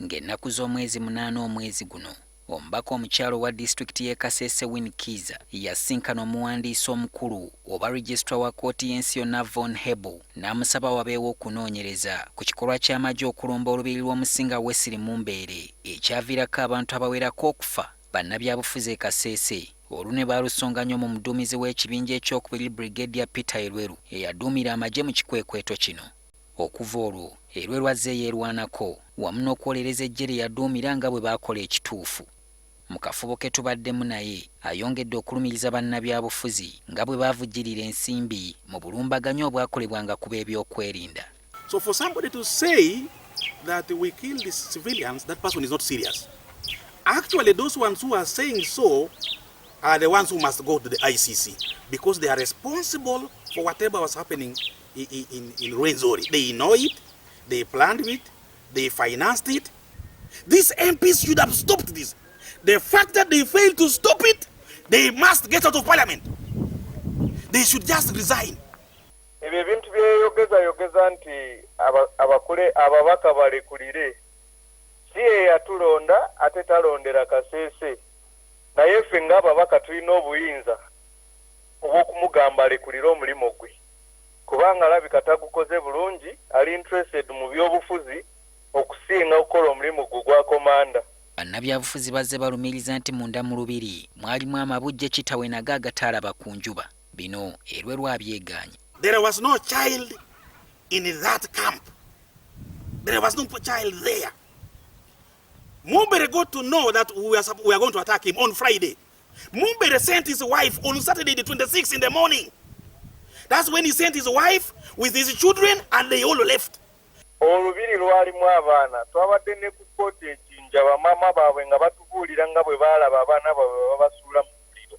Ng'ennaku z'omwezi 8 omwezi guno, omubaka omukyala owa disitulikiti y'e Kasese, Winnie Kiiza, yasinkana omuwandiisi omukulu oba registrar wa kkooti y'ensi yonna, Von Hebu, n'amusaba wabeewo okunoonyereza ku kikolwa ky'amagye okulumba olubiri lw'Omusinga Wesley Mumbere, ekyaviirako abantu abawerako okufa. Bannabyabufuzi e Kasese olunwe baalusonga nnyo mu muduumizi w'ekibinja ekyokubiri, Brigadier Peter Elwelu, eyaduumira amagye mu kikwekweto kino. Okuva olwo Elwelu azze yeerwanako wamu n'okwolereza eggye lye yaduumira nga bwe baakola ekituufu. Mu kafubo ke tubaddemu naye, ayongedde okulumiriza bannabyabufuzi nga bwe baavujjirira ensimbi mu bulumbaganyi obwakolebwanga ku b'ebyokwerinda. So for somebody to say that we killed the civilians, that person is not serious. Actually, those ones who are saying so are the ones who must go to the ICC because they are responsible for whatever was happening in Rwenzori. They know it, they planned it, they financed it. These MPs should have stopped this. The fact that they failed to stop it, they must get out of parliament. They should just resign. Ebyo ebintu byeyogezayogeza nti abakule ababaka balekulire, si ye yatulonda ate talondera Kaseese, naye ffe ng'ababaka tulina obuyinza obw'okumugamba alekulire omulimu gwe, kubanga alabika tagukoze bulungi, ali interested mu byobufuzi okusinga okukola omulimu gwe gwa komanda. Bannabyabufuzi bazze balumiriza nti munda mu lubiri mwalimu amabujje kitawe nago agataalaba ku njuba. Bino Elwelu abyegaanye. There was no child in that camp. There was no child there. Mumbere got to know that we are going to attack him on Friday. Mumbere sent his wife on Saturday, the 26th, in the morning. That's when he sent his wife with his children and they all left. Olubiri lwalimu abaana. Twabadde ne ku kkooti e Jinja, bamaama baabwe nga batubuulira nga bwe baalaba abaana baabwe babasuula mu muliro.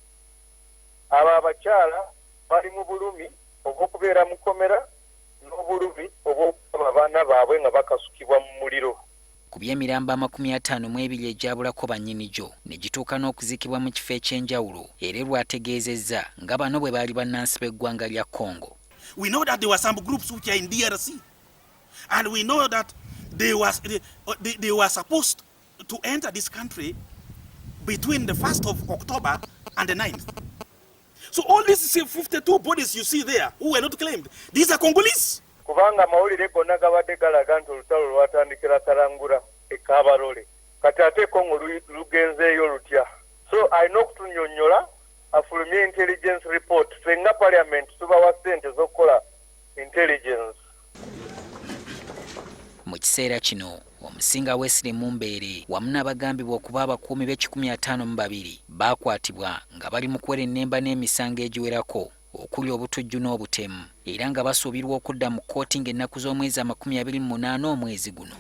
Abo abakyala bali mu bulumi obw'okubeera mu kkomera n'obulumi obw'okulaba abaana baabwe nga bakasukibwa mu muliro. Ku by'emirambo 52 egyabulako bannyini gyo ne gituuka n'okuziikibwa mu kifo eky'enjawulo, era lwategeezezza nga bano bwe baali bannansi b'eggwanga lya Congo. We know that there were some groups which are in DRC. And we know that they were supposed to enter this country between the 1st of October and the 9th. So all these 52 bodies you see there who were not claimed, these are Congolese. Kubanga amawulire gonna gabadde galaga nti olutalo lwatandikira Karangura e Kabarole, kati ate Kongo lugenzeeyo lutya? So alina okutunyonnyola, afulumye intelligence report. Ffe nga parliament tubawa ssente z'okukola intelligence. Mu kiseera kino Omusinga Wesley Mumbeere wamu n'abagambibwa okuba abakuumi b'e152 baakwatibwa nga bali mu kuwerennemba n'emisango egiwerako okuli obutujju n'obutemu, era nga basuubirwa okudda mu kkooti ng'ennaku z'omwezi 28 omwezi guno.